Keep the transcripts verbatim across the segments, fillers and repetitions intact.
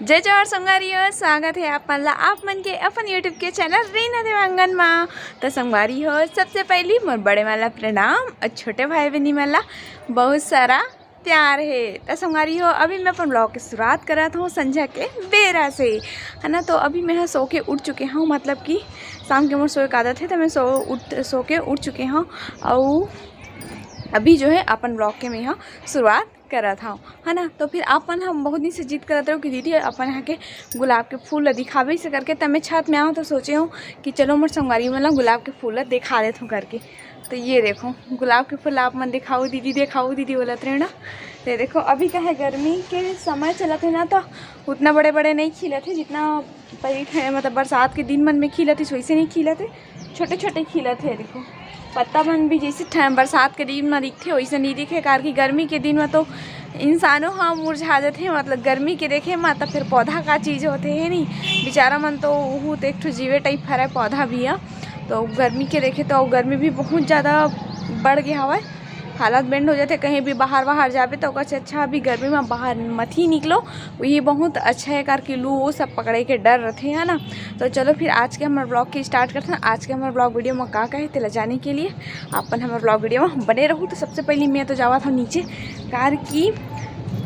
जय जोहार संगवारी हो, स्वागत हे आप मन ला आप मन के अपन YouTube के चैनल रीना देवांगन मा। तो संगवारी हो, सबसे पहली मोर बड़े मन ला प्रणाम और छोटे भाई बहनी मन ला बहुत सारा प्यार हे। तो संगवारी हो, अभी मैं अपन ब्लॉग के शुरुआत करत हूँ संझा के बेरा से, है ना। तो अभी मैं ह सो के उठ चुके हूँ, मतलब कि शाम के मोर सोए के आदत हे, तो मैं सो उठ सो के उठ चुके हूँ। और अभी जो है अपन ब्लॉग के मैं ह शुरुआत करत हूँ, है ना। तो फिर आप मन ह बहुत दिन से जिद करत रहो कि दीदी अपन यहाँ के गुलाब के फूल ला दिखाबे से करके, तब मैं छत में आऊँ तो सोचे हूँ कि चलो मोर संगवारी मन ला गुलाब के फूल ला दिखा देत हूँ करके। तो ये देखो गुलाब के फूल आप मन दिखाओ दीदी, दिखाओ दीदी बोलत रहे ना। तो ये देखो अभी का है गर्मी के समय चलत है ना, तो उतना बड़े बड़े नहीं खिलत है जितना पहले ठे-, मतलब बरसात के दिन मन में खिलत है, वैसे नहीं खिलत है, छोटे छोटे खिलत है। देखो पत्ता मन भी जैसे ठे-, बरसात के दिन में दिखते वैसे नहीं दिखे, कारण कि गर्मी के दिन में तो इंसानों ह मुरझा जाते हैं, मतलब गर्मी के देखे में तो फिर पौधा का चीज़ होते है नहीं, बेचारा मन तो उहू तो एक ठो जीवे टाइप हरा पौधा भी है। तो गर्मी के देखे तो गर्मी भी बहुत ज़्यादा बढ़ गया हवा है, हालत बेंड हो जाते। कहीं भी बाहर बाहर जाबे तो ओकर से अच्छा अभी गर्मी में बाहर मत ही निकलो, वही बहुत अच्छा है, कारण कि लू वो सब पकड़े के डर रहते है ना। तो चलो फिर आज के हमारे ब्लॉग की स्टार्ट करते हैं। आज के हमारे ब्लॉग वीडियो में का का है तेला जाने के लिए अपन हमारे ब्लॉग वीडियो में बने रहू। तो सबसे पहले मैं तो जावत हूँ नीचे, कारण कि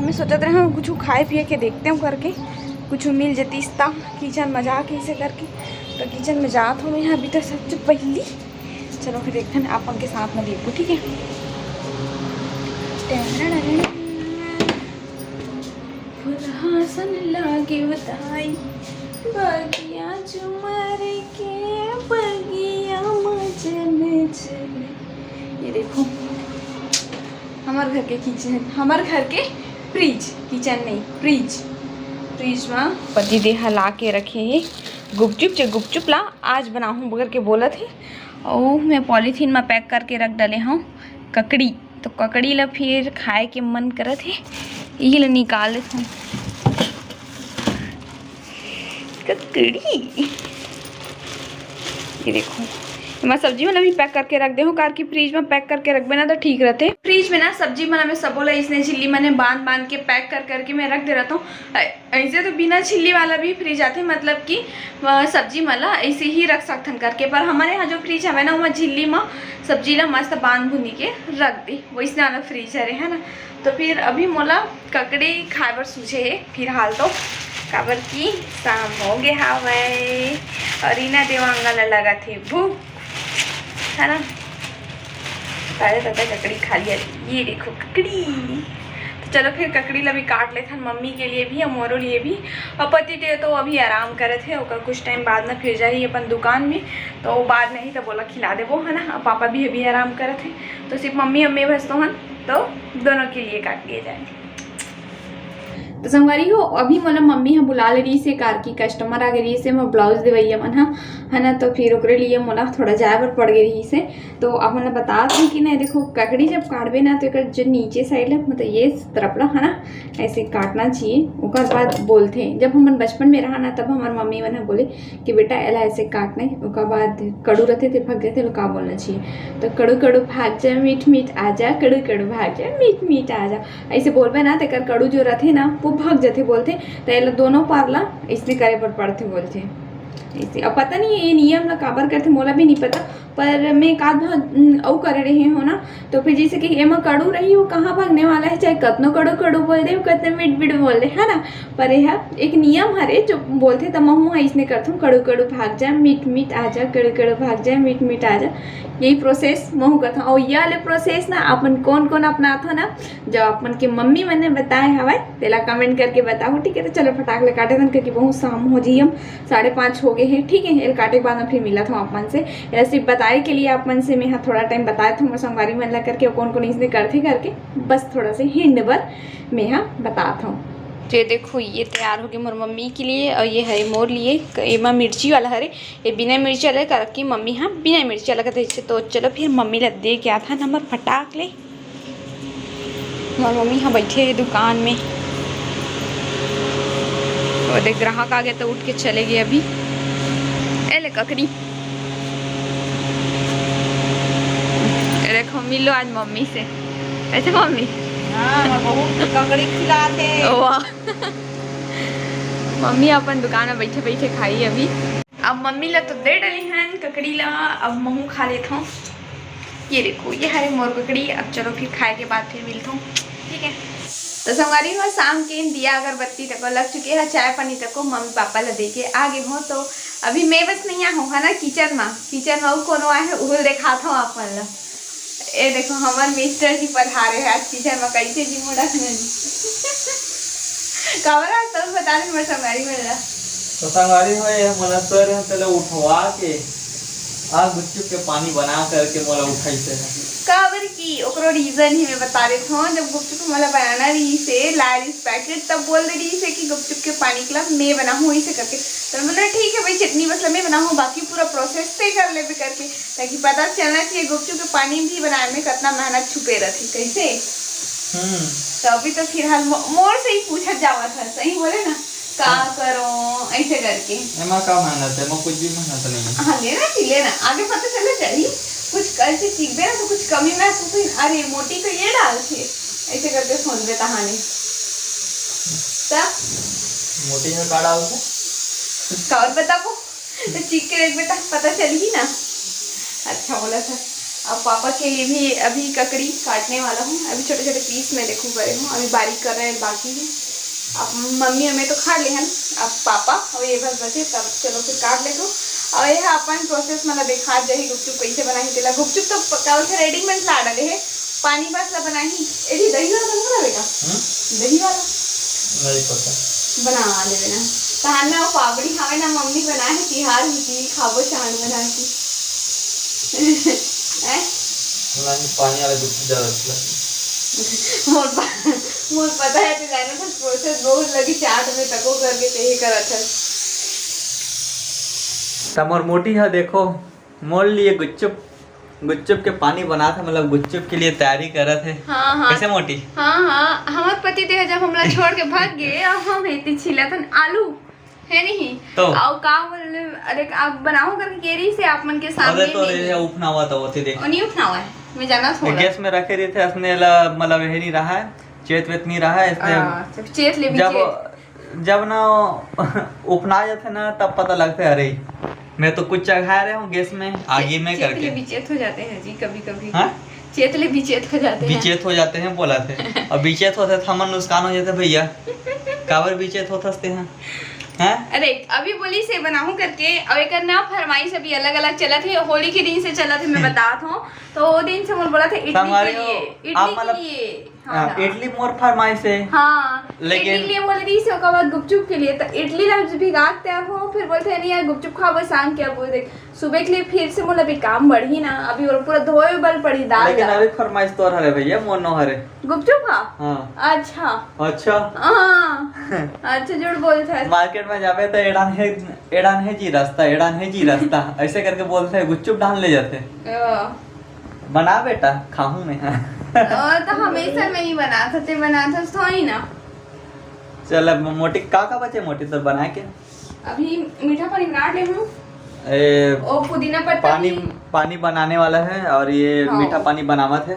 मैं सोचत रहे हूँ कुछ खाए पिए के देखते हूँ करके, कुछ मिल जतीस ता किचन में जाके इसे करके। तो किचन में जात हूँ मैं अभी तो सबसे पहली। चलो फिर देखते हैं आप मन के साथ में देखो, ठीक है। फुलहासन लागे बताई, बगिया झुमर के, बगिया मजन चले। ये देखो हमार घर के किचन, हमार घर के फ्रिज, किचन नहीं, फ्रिज। फ्रिज में पति देहा ला के रखे हे गुपचुप, जे गुपचुप ला आज बनाहूँ बगर के बोलत हे। और मैं पॉलीथीन में पैक करके रख डाले हूँ ककड़ी, तो ककड़ी ला फिर खाए के मन करत हे, यही ला निकाल देत हूँ। ककड़ी, ये देखो, मैं सब्जी मन अभी पैक करके रख दे हूँ, कार की फ्रिज में पैक करके रखबे ना तो ठीक रहते। फ्रिज में ना सब्जी मन में सबो ला इसने झिल्ली मने बांध बांध के पैक कर करके मैं रख दे रहता हूँ। अ-, ऐसे तो बिना झिल्ली वाला भी फ्रिज आते, मतलब कि अ, सब्जी मन ला ऐसे ही रख सकथन करके, पर हमारे यहाँ जो फ्रिज हवे ना, ओमा झिल्ली म सब्जी ला मस्त बांध बुनी के रख दे, वैसने वाला फ्रिज हरे, है ना। तो फिर अभी मोला ककड़ी खाए बर सूझे हे फिलहाल तो, काबर कि शाम हो गे हावय और रीना देवांगन ला लगत हे भूख, है ना। पहले तो ककड़ी खा लिया। ये देखो ककड़ी। तो चलो फिर ककड़ी ला भी काट लेथन, मम्मी के लिए भी और मोरो लिए भी। और पति देव तो अभी आराम करत हे, ओकर कुछ टाइम बाद में फिर जाही अपन दुकान में, तो बाद में ही तो बोला खिला देबो, है ना। और पापा भी अभी आराम करत हे, तो सिर्फ मम्मी अम्मे बस तो हन, तो दोनों के लिए काट लिए जाए। तो संगवारी हो, अभी मोला मम्मी ह बुला ले रही से, कार की कस्टमर आ गई रही से, मोर ब्लाउज देवैया मन ह, है ना। तो फिर ओकरे लिए मोला थोड़ा जाए बर पड़ गई रही से। तो आप मन ल बता दूं कि नहीं, देखो ककड़ी जब काटबे ना, तो एकर जो नीचे साइड ला, मतलब ये तरफ ला, है ना, ऐसे काटना चाहिए। ओकर बाद बोलथे, जब हमन बचपन में रहा ना, तब हमार मम्मी मन ह बोले कि बेटा एला ऐसे काटना है, ओकर बाद कड़ू रहते थे, भाग जाते, लोग का बोलना चाहिए, तो कड़ू कड़ू भाग जा, मीठ मीठ आ जा, कड़ू कड़ू भाग जा, मीठ मीठ आ जा। ऐसे बोलबे ना, तेकर कड़ू जो रहते ना, वो भाग जाते बोलथे। तो एला दोनों पार ला इसने करे पर पड़थे बोलथे। ऐसे अब पता नहीं ये नियम ला काबर करथे, मोला भी नहीं पता, पर मैं एक आध बार, उम, अउ करे रहे हो ना, तो फिर जैसे कि एमा कड़ू रही, वो कहाँ भागने वाला है, चाहे कतनो कड़ू कड़ू बोल दे, कतने मिठ मिठ बोल दे, है ना। पर यह एक नियम हरे जो बोलथे, त महू ह इसने करथूं, कड़ू कड़ू भाग जा, मीठ मीठ आ जा, कड़ू कड़ू भाग जा, मीठ मीठ आ जा। यही प्रोसेस महू करथूं। और ये वाले प्रोसेस ना अपन कौन कौन अपनाथो ना, जो आप मन के मम्मी मन ने बताए हवय, तेला कमेंट करके बताओ, ठीक है। तो चलो फटाक ले काटे तन, क्योंकि बहुत शाम हो जी, हम साढ़े पाँच हो गए हैं, ठीक है। एल काटे के बाद में फिर मिला था आप मन से। एला सिर्फ बताए के लिए आप मन से मैं हा थोड़ा टाइम बताए था, मोर संगवारी मन ला करके, कौन कौन इसने करथे करके, बस थोड़ा से हिंट बर मैं हा बतात हूँ। तो ये देखो, ये तैयार हो गए मोर मम्मी के लिए और ये हरे मोर लिए। क-, एमा मिर्ची वाला हरे, ये बिना मिर्ची वाला करके मम्मी हा बिना मिर्ची वाला करथे। तो चलो फिर मम्मी ला दे के आत हन हमर फटाक ले। मोर मम्मी हा बैठे हे दुकान में, वो देख ग्राहक आ गया तो उठ के चले गए अभी। ए ले ककड़ी, ए देखो मिलो आज मम्मी से, ऐसे मम्मी। हाँ, हमर बहू के ककड़ी खिलात हे। वाह। मम्मी अपन दुकान में बैठे बैठे खाई अभी। अब मम्मी ला तो दे डली हन ककड़ी ला, अब महू खा लेत हूँ। ये देखो, ये हरे मोर ककड़ी। अब चलो फिर खाए के बाद फिर मिलत हूँ, ठीक है। तो संगवारी हो, शाम के दिया अगरबत्ती तको लग चुके है, चाय पानी तको मम्मी पापा ला दे के आ गए हो। तो अभी मैं बस नहीं आहूँ है ना किचन में, किचन में अउ कोनो आए है, उहुल देखात हूँ आप मन ला। ए देखो, हमर मिस्टर जी पधारे हैं आज किचन में। कैसे जी मोड़ा नहीं? काबर आज तब बता दे, मोर संगवारी मन ला। तो संगवारी हो, ये मोला सर है, तेला उठवा के आ गुपचुप के पानी बना करके मोला उठाइसे है। काबर की ओकरो रीजन ही मैं बता देत हूँ। जब गुपचुप मोला बनाना रही से, लाए रही पैकेट, तब बोल दे रही से कि गुपचुप के पानी के ला मैं बनाहूँ, इसे करके। तो मैंने, ठीक है भाई, चटनी बस ला मैं बनाहूँ, बाकी पूरा प्रोसेस ते कर लेबे करके, ताकि पता चलना चाहिए गुपचुप के पानी भी बनाए में कितना मेहनत छुपे रहती, कैसे। हम्म। तो अभी तो फिलहाल मो-, मोर से ही पूछत जावत है, सही बोले ना, का हाँ। करो ऐसे करके। एमा का मेहनत है, एमा कुछ भी मेहनत नहीं है। हाँ, लेना चाहिए, लेना, आगे पता चले चली। कुछ ऐसे सीखबे ना तो कुछ कमी महसूस हुई, अरे मोटी तो ये डाल थे, ऐसे करके सोचबे तहाने। तब मोटी में का डाल थे? का और बताबो? तो चीख के देख बेटा, पता चलही ना। अच्छा बोला था। अब पापा के लिए भी अभी ककड़ी काटने वाला हूँ। अभी छोटे छोटे पीस में देखो करे हूँ, अभी बारीक कर रहे हैं, बाकी है। अब मम्मी हमें तो खा ले हन, अब पापा और ये बस बचे, तब चलो फिर काट ले तो। और ये अपन प्रोसेस मतलब देखा जाही, गुपचुप कैसे बनाही तेला। गुपचुप तो प-, का बोलथे, रेडीमेड ला डाले है, पानी बस ला बनाही। एही दही वाला बनवा ना बेटा, हम्म? दही वाला नहीं पता। बना लेबे ना। तहार ना वो पापड़ी खावे ना, मम्मी बनाए है तिहार में, की खाबो चांद बना के। हैं? नहीं, पानी वाला गुपचुप ज्यादा अच्छा लगता है। मोर पा-, मोर पता है, तो जाने तो प्रोसेस बहुत लगी चाट में, तको करके ते ही करत है। त मोर मोटी है, देखो, मोर लिए गुपचुप, गुपचुप के पानी बनात है, मतलब गुपचुप के लिए तैयारी करत है। हाँ, हाँ। कैसे मोटी? हाँ, हाँ, हमार पति देव जब हमला छोड़ के भाग गए, अब हम एती छीलत हन आलू, है नहीं? तो? अउ का बोले, अरे, आप बनाओ करके के रही से आप मन के सामने अरे तो नहीं। रे, उफनावा तो होते देख। ओ, नहीं उफनावा है, मैं जाना छोड़ा। गैस में रखे रही थे, असने ला, मतलब, यही नहीं रहा है, चेत वेत नहीं रहा है, इसने हाँ, चेत ले भी जब चेत। जब ना उफना जाथे ना, तब पता लगथे, "अरे, मैं तो कुछ चढ़ाए रहे हूँ गैस में, आगी में," चेत करके। ले विचेत हो जाते हैं जी कभी-कभी। हाँ? चेत ले विचेत हो जाते हैं। विचेत हो जाते हैं बोला थे। अब विचेत होते तो हमर नुकसान हो जाते भैया। काबर विचेत होत हसते हैं? हैं? अरे, अभी बोली से बनाहूँ करके, और एक ना फरमाइश अभी अलग-अलग चलत है, होली के दिन से चलत है, मैं हम्म। बतात हूँ। तो वो दिन से मोर बोला था इडली संगवारी के हो, लिए, इडली आप के मतलब लिए। हाँ, हाँ। इडली मोर फरमाइश है। हाँ, लेकिन इडली के लिए बोले रही से, ओकर बाद गुपचुप के लिए, तो इडली ला भिगा के तैयार हो, फिर बोलते हैं, "नहीं यार, गुपचुप खाबो शाम के।" अब वो देख, सुबह के लिए फिर से मोला भी काम बढ़ी ना, अभी और पूरा धोए बर पड़ी दाल लेकिन ला। अभी फरमाइश तोर हरे भैया, मोर नो हरे। गुपचुप खा? हाँ। अच्छा। अच्छा। हाँ। अच्छा, झूठ बोलत है। मार्केट में जाबे तो एड़ान है, एड़ान है जी रास्ता, एड़ान है जी रास्ता, ऐसे करके बोलते हैं, गुपचुप ढान ले जाते हैं। ओ। बना बेटा, खाहूं मैं। ओ, तो हमेशा मैं ही बनात हते, बनात हस तो ही ना। चल, अब मोटी का का बचे, मोटी तो बना के? अभी मीठा पानी काट ले हूँ। ए, ओ, पुदीना पत्ता पानी, भी। पानी बनाने वाला है और ये हाँ। मीठा पानी बनावत है।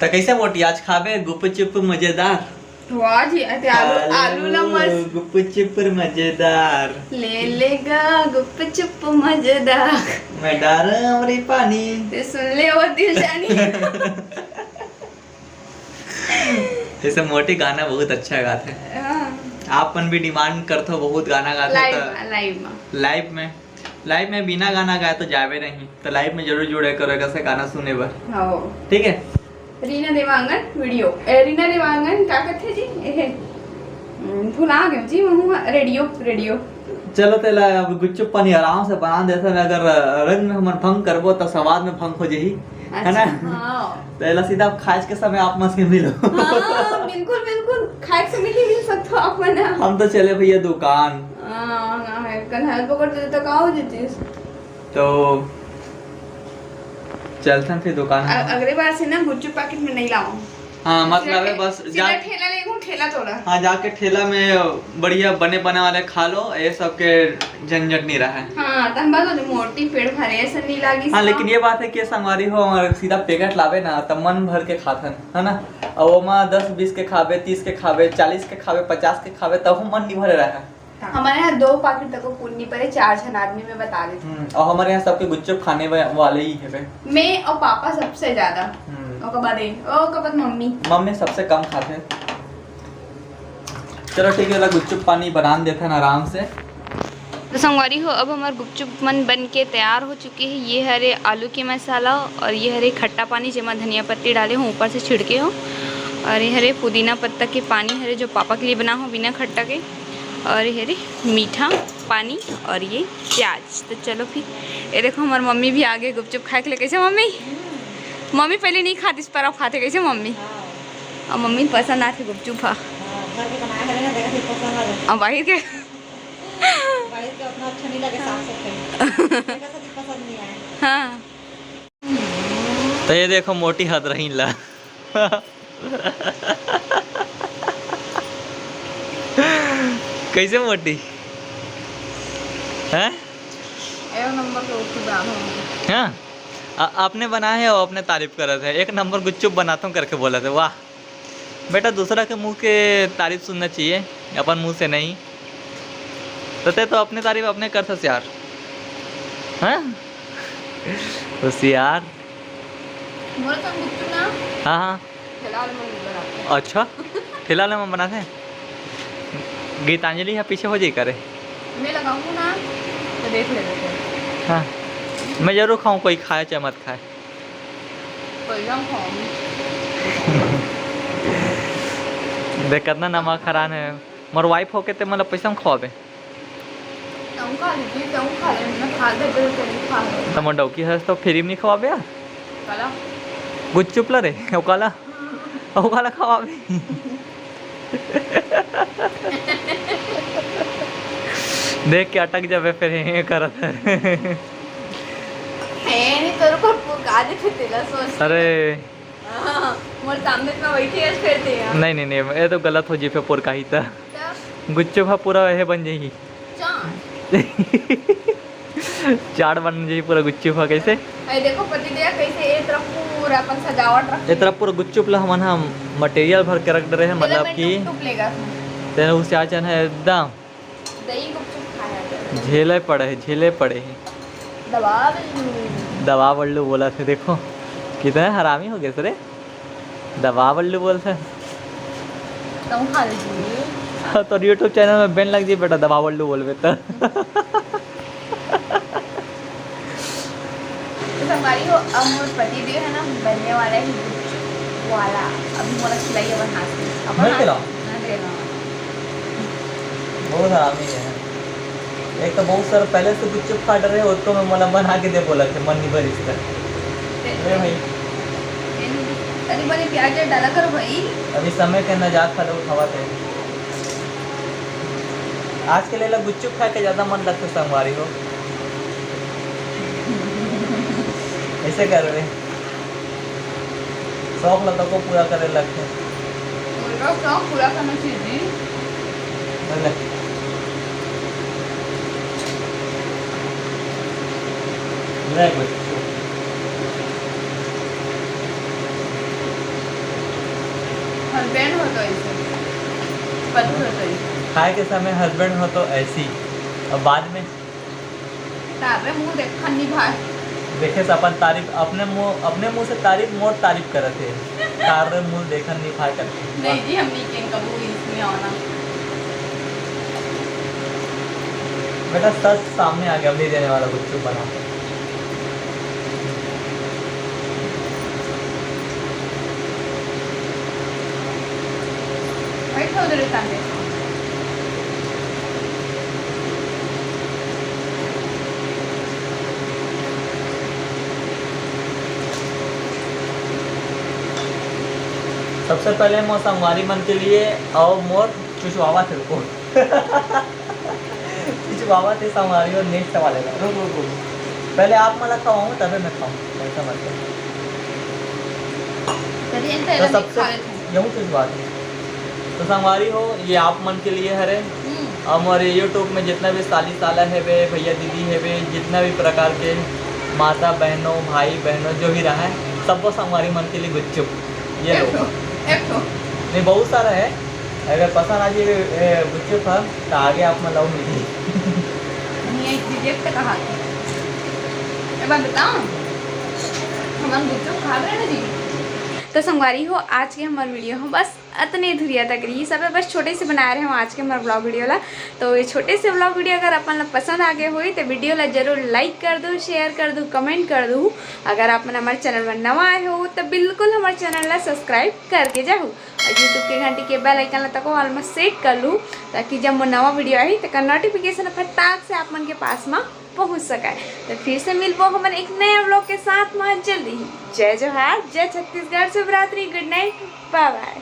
तो कैसे मोटी आज खाबे गुपचुप मजेदार? वाह जी, अते आलू, आलू ला मस्त। गुपचुप मजेदार। ले लेगा गुपचुप मजेदार। मैं डारा अमरी पानी। ते सुन ले वो दिल जानी। जैसे मोटी गाना बहुत अच्छा गाथे। हाँ। आप मन भी डिमांड करथो, बहुत गाना गाथे लाइव तो में, लाइव में। लाइव में, लाइव में बिना गाना गाए तो जावे नहीं, तो लाइव में जरूर जुड़े करो, कैसे गाना सुने बर। हाँ। ठीक है। रीना देवांगन वीडियो, ए, रीना देवांगन का कथे जी? एहे, हम्म, भुला गयो जी, महू रेडियो, रेडियो। चलो तेला अब गुपचुप पानी आराम से बना देथन, अगर रंग में हमन भंग करबो त स्वाद में भंग हो जाही, है ना? अच्छा, हाँ। तेला सीधा खाए के समय आप मन से मिलो। हाँ, बिल्कुल, बिल्कुल, खाए से मिली, मिल सकथो आप मन। हम तो चले भैया दुकान। हाँ, हाँ, है, कल हाथ पकड़ देते तो का हो जतिस? तो चलथन फिर दुकान। अ-, अगले बार से ना गुपचुप पैकेट में नहीं लाओ। हाँ, मत सीधा लावे, ठे-, बस सीधा जा-, ठेला ले घूम, ठेला तोड़ा। हाँ, जाके ठेला में बढ़िया बने बने वाले खा लो, ये सब के झंझट नहीं रहा है। हाँ, तब बस वो मोटी पेट भरे ऐसे नहीं लागी हाँ, से लेकिन ना। ये बात है कि संगवारी हो, अगर सीधा पैकेट लावे ना, तब मन भर के खाथन, है ना? और वो माँ दस बीस के खावे, तीस के खावे, चालीस के खावे, पचास के खावे, तब मन नहीं भरे रहा है। हमारे यहाँ दो पाकिट तक पूरा नहीं परे, चार झन आदमी में बता देते। हम्म, और हमारे यहाँ सबके गुपचुप खाने वा-, वाले ही है बे। मैं और पापा सबसे ज्यादा। हम्म। ओकर बाद ए, ओकर बाद मम्मी। मम्मी सबसे कम खाते हैं। चलो ठीक है, गुपचुप पानी बना देते हैं आराम से। तो संगवारी हो, अब हमार गुपचुप मन बन के तैयार हो चुके हैं। ये हरे आलू के मसाला और ये हरे खट्टा पानी, जेमा धनिया पत्ती डाले हो, ऊपर से छिड़के हो। और ये हरे पुदीना पत्ता के पानी हरे, जो पापा के लिए बना हो बिना खट्टा के। और ये हरे मीठा पानी और ये प्याज। तो चलो फिर, ये देखो हमार मम्मी भी आ गए गुपचुप खाए के लिए। कैसे मम्मी? मम्मी पहले नहीं खाती, पर अब खाते। कैसे मम्मी? अब मम्मी पसंद आथे गुपचुप हा। हाँ, घर के बनाए हरे ना, देखा फिर पसंद आ जाए। अब बाहर के बाहर के उतना अच्छा नहीं लगे, साफ सफाई। देखा सब पसंद नहीं आए। हाँ। तो ये देखो मोटी हद रही ला। कैसे मोटी? हैं? एक नंबर के गुपचुप बनात हो। हाँ? आ-, आपने बनाए है और अपने तारीफ करत है। एक नंबर गुपचुप बनाता हूँ करके बोलत है। वाह बेटा, दूसरा के मुंह के तारीफ सुनना चाहिए, अपन मुंह से नहीं। तो ते तो अपने तारीफ अपने करथस यार। हाँ? होशियार। मोर संग गुपचुप ना। हाँ, हाँ। ठेला वाले मन बनाथे। अच्छा, ठेला वाले मन बनाथे। गीतांजलि हा पीछे हो जाई करे। मैं लगाऊँ ना, तो देख लेबे। हाँ, मैं जरूर खाऊँ, कोई खाए चाहे मत खाए। कोई ना खाऊँ। देख, कितना नमक हरान है। मोर wife होके ते मतलब पैसा में खवाबे। तहूँ खा लीजिए, तहूँ खा ले, मैं खा दे, बिल्कुल नहीं खा ले। त मोर डौकी हस तो free में नहीं खवाबे यार। काला? गुपचुप ला रे, ओ काला? ओ काला खवाबे? देख के अटक जाबे फिर, हे करत है। हे नहीं, तोर पर पुका दे थे तेला सोच। अरे। हाँ, मोर सामने तो बैठी है, फिर दे यार। नहीं, नहीं, नहीं, ये तो गलत हो जी, फिर पुरकाही त। क्या? गुपचुप हा पूरा हे बन जाही। चाट। चाट बन जाही पूरा गुपचुप हा, कैसे? अरे देखो पति देव कैसे ए तरफ पूरा अपन सजावट रख ए तरफ पूरा गुपचुप ला हमन हा material भर के रख डरे हैं, मतलब कि टुप टुप लेगा। तेने उसे आचन है एकदम। दही गुपचुप खाया करो। झेले पड़े है, झेले पड़े है। दबा बल्लू। दबा बल्लू बोला थे, देखो कितना हरामी हो गया रे। दबा बल्लू बोलथे। तुम खा लीजिए। हाँ, तो YouTube channel में ban लग जाए बेटा, दबा बल्लू बोलबे तो। तो संगवारी हो, अब मोर पति देव है ना, बनने वाला है गुपचुप वाला। अभी मोला खिलाइए अपन हाथ से। अपन मैं हाथ खिलाऊं? से। हाँ, दे ना। बहुत हरामी है। एक तो बहुत सारा पहले से गुपचुप खा डरे, उसको मैं मोला बना के दे बोला थे, मन नहीं भरिस त। अरे भाई। अरे बड़े प्याज डाला करो भाई। अभी समय के नजात फल उठावा थे। आज के लेला गुपचुप खा के ज्यादा मन लगता संगवारी हो। ऐसे कर रहे। शौक ला तको पूरा करे लगथे। उनका शौक पूरा करना चाहिए जी। बोले। ले कुछ। Husband हो तो ऐसे, पति हो तो ऐसे। खाए के समय husband हो तो ऐसी, और बाद में तारे मुंह देखन नहीं भाई। देखे से अपन तारीफ, अपने मुंह, अपने मुंह से तारीफ, मोर तारीफ करत है। तारे मुंह देखन नहीं भाई करके। नहीं जी, हम नहीं कहेंगे कबू इसमें आना। बेटा, सच सामने आ गया, अब नहीं देने वाला गुपचुप बना। बैठो उधर, कांदे। सबसे पहले मोर संगवारी मन के लिए और मोर चुचवावा थे रुको। चुचवावा थे संगवारी और next वाले का। रुक, रुक, रुक। पहले आप मला खवाओ, तबे मैं खाऊं। ऐसा मत कर। चलिए, तो पहले मैं सबसे खा लेती हूँ। यहू चीज बात है। तो संगवारी हो, ये आप मन के लिए हरे। हम्म। और हमारे YouTube में जितना भी साली साला है बे, भैया दीदी है बे, जितना भी प्रकार के माता बहनों, भाई बहनों, जो भी रहा है, सबको संगवारी मन के लिए गुपचुप। ये लो। एक ठो, एक ठो। नहीं, बहुत सारा है। अगर पसंद आ जाए गुपचुप ह, तो आगे आप मन ला मिली। नहीं, एक रिजेक्ट कहा। एक बार बताओ, हमन गुपचुप खा रहे ना जी। तो संगवारी हो, आज के हमर वीडियो हम बस अतने धुरिया तक रही सब, बस छोटे से बनाए रहे हम आज के हमर ब्लॉग वीडियो ला। तो ये छोटे से ब्लॉग वीडियो अगर अपन ला पसंद आ गए होई तो वीडियो ला जरूर लाइक कर दो, शेयर कर दो, कमेंट कर दो। अगर आप मन हमारे चैनल में नवा आए हो तो बिल्कुल हमारे चैनल ला सब्सक्राइब करके जाओ और यूट्यूब के घंटी के बेल आइकन ला तको ऑल में सेट कर लू, ताकि जब मोर नवा वीडियो आही तेकर नोटिफिकेशन फटाक से आप मन के पास में पहुंच सके। तो फिर से मिलबो हमन एक नया ब्लॉग के साथ में जल्दी ही। जय जोहार, जय छत्तीसगढ़, शुभ रात्रि, गुड नाइट, बाय बाय।